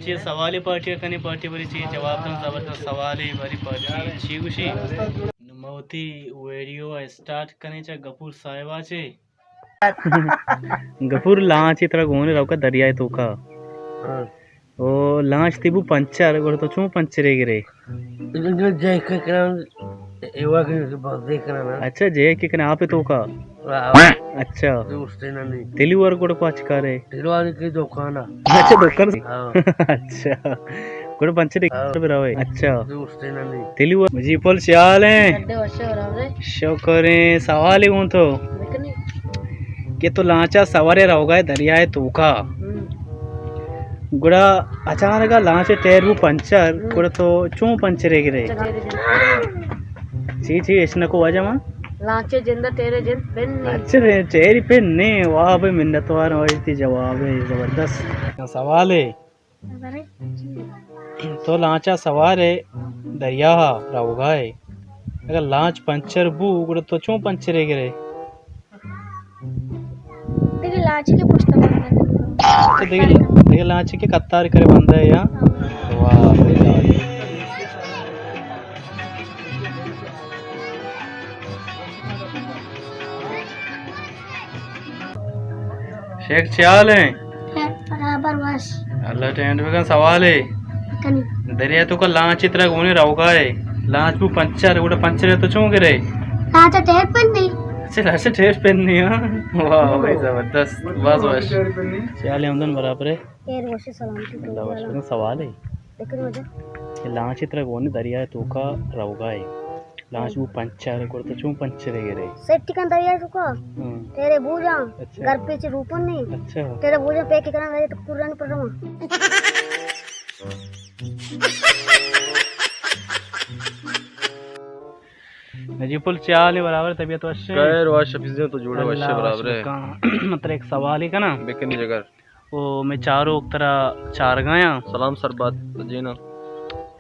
اے سوالے پارٹی ءَ کنیں، پارٹی بری چی جواب دنت، زبردست سوالے، بری پارٹی چی گوشی؟ نوں ما وتی ویڈیو ءَ اسٹارٹ کنیں چہ گپور صاحب ءَ چے۔ گپور، لانچے ترا گون ئے روگ ءَ دریائے توک ءَ۔ ہاں۔ او لانچ تئی بو پنچر، گڑا تو چون پنچرے گرے؟ جیک کناں، اے واقعی بس دیکھ کناں نا۔ اچھا، جیک کناں آپ توک ءَ؟ ہاں۔ اچھا۔ دوست نہ نہیں۔ تیل ور گڑا پچ کارے؟ تیل والے کی دکان ءَ۔ اچھا، دکان۔ ہاں۔ اچھا۔ گڑا پنچر ہاں۔ براوے۔ اچھا۔ دوست نہ نہیں۔ تیل ور۔ جی پل چے حال ایں؟ اڈے وشے برابر ایں۔ شکر ایں، سوالے گون تو۔ بکنی۔ کہ تو لانچ ءَ سوار ئے روگ ءَ ئے دریائے توک ءَ۔ ہم۔ گڑا اچانک ءَ لانچ ءِ ٹائر بو پنچر، ہم۔ گڑا تو چون پنچرے گرے؟ اچھا، ٹائر جن۔ چی چی اش نکو واجہ ما؟ لانچ ءِ جند ءَ ٹائر جند پن نی۔ اچھا، ٹائر پن نی، واہ بھئی منت وار، واجہ تئی جواب ایں، زبردست۔ سوالے۔ تو لانچ ءَ سوار ئے، دریا ءَ روگ ءَ ئے۔ اگر لانچ پنچر بو، گڑا تو چون پنچرے گرے؟ دگہ لانچ ءَ کہ پشت ءَ بندے۔ اچھا، دگہ، دگہ لانچ ءَ کہ قطار کرے بندے یا؟ ہاں۔ واہ، بھائی، واہ۔ شیخ، چے حال ایں؟ برابر وش۔ اللہ ٹینڈ بکن، سوالے۔ بکنی۔ دریا توک ءَ لانچ ترا گون ئے روگ ءَ ئے۔ لانچ بو پنچر، گڑا پنچر تو چون گرے؟ لانچ ءِ ٹائر پن نی۔ اچھا، لانچ ءِ ٹائر پن نی، ہاں۔ واہ، بھائی زبردست، باز وش۔ چے حال ایں ہمدن، برابر ئے؟ خیر وش، سلامتی۔ اللہ وش بکن، سوالے۔ بکنی واجہ۔ کہ لانچ ترا گون ئے دریا توک ءَ روگ ءَ ئے۔ لانچ بو پنچر، گڑا تو چون پنچرے گرے؟ سیٹ کن دریا توک ءَ۔ ہاں۔ ٹائرے بوجاں، اچھا۔ گرپے چہ روپن نی۔ اچھا۔ ٹائرے بوجاں پیک کناں، تو پورا نی پرواں۔ نجیب پل، چے حال ایں؟ برابر، طبیعت وش ایں؟ خیر وش، حفیظ جان، تو جوڑ ئے؟ وش، اللہ برابر ایں۔ شکر۔ من ترا یک سوالے کناں؟ بکنی جگر۔ او مئے چاروک ترا چارگ ءَ یاں۔ سلام سر بات جینا۔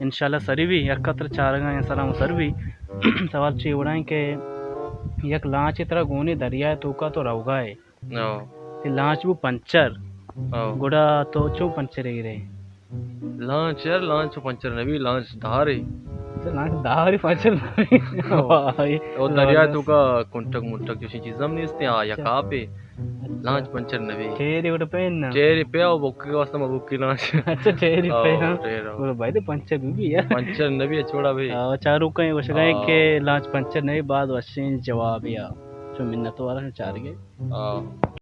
انشاءاللہ سری بی، یک ترا چارگ ءَ یاں، سلام سر بی۔ سوال چے وڑا ایں کہ یک لانچے ترا گون ئے دریا توک ءَ تو روگ ءَ ئے۔ ہاں۔ تئی لانچ بو پنچر۔ ہاں۔ گڑا تو چون پنچرے گرے؟ لانچ یار، لانچ پنچر نبی، لانچ دارے۔ اچھا، لانچ دارے پنچر نبی۔ ہاں۔ واہ، او دریا توک ءَ کنٹک منٹک جوشیں چیز ہم نیست ایں، آ یک اچھا۔ آپے۔ اچھا۔ لانچ پنچر نبی۔ ٹائرے وڑا پین نا؟ ٹائرے پیا او بکی واسطہ ما بکی لانچ۔ اچھا، ٹائرے ہاں، پیا۔ ٹائر ہاں۔ گڑا باید پنچر بی بی یار۔ پنچر نبی اچ وڑا بی۔ ہاں، چاروک ایں، وشگائیں ہاں۔ کہ لانچ پنچر نبی، باز وشیں جوابے آ۔ چو منت وار ایں چارگ ءِ۔ ہاں۔